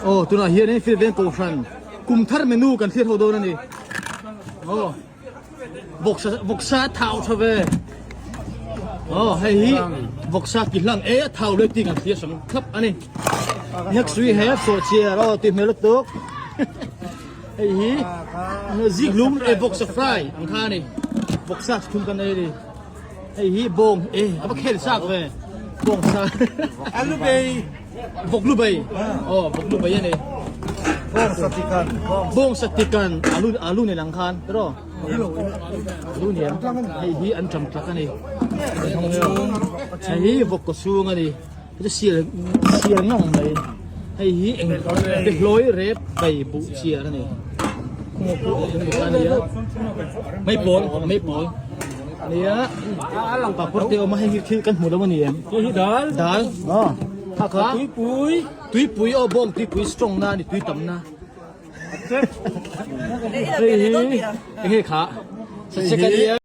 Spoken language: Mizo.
Aw tunah hianin Field Veng Kohhran kum thar menu kan thlir ho dawn a ni. Aw vawksa vawksa a thau tha ve. Aw hei hi vawksa ki hlang e a thau leh tih kan thlir sang thlap a ni. Next we have sawhchiar aw tih hmel lutuk. Hei hi ziklum e vawksa fry ang kha a ni. Vawksa chi thum kan ei a ni. Hei hi bawng e a va khel chak ve bawng sa Alu bei vawk lu bei aw vawk lu bei a ni bawng sa tikan bawng sa tikan alu alu nen ang khan tiraw alu nen hei hi an ṭam tlak a ni hei hi vawk kaw chhung a ni. Hei chu sial sial ngang mai hei hi eng behlawi rep bai buh chiar a ni khunga pawh leh eng a nia mai pawl mai pawl nia papawr te awm a hei hi thil kan hmu lo a ni em hei hi dal dal aw kha kha tuipui tuipui aw bawng tuipui strong na a ni tui tam na hei hi eng nge kha sachek a nia.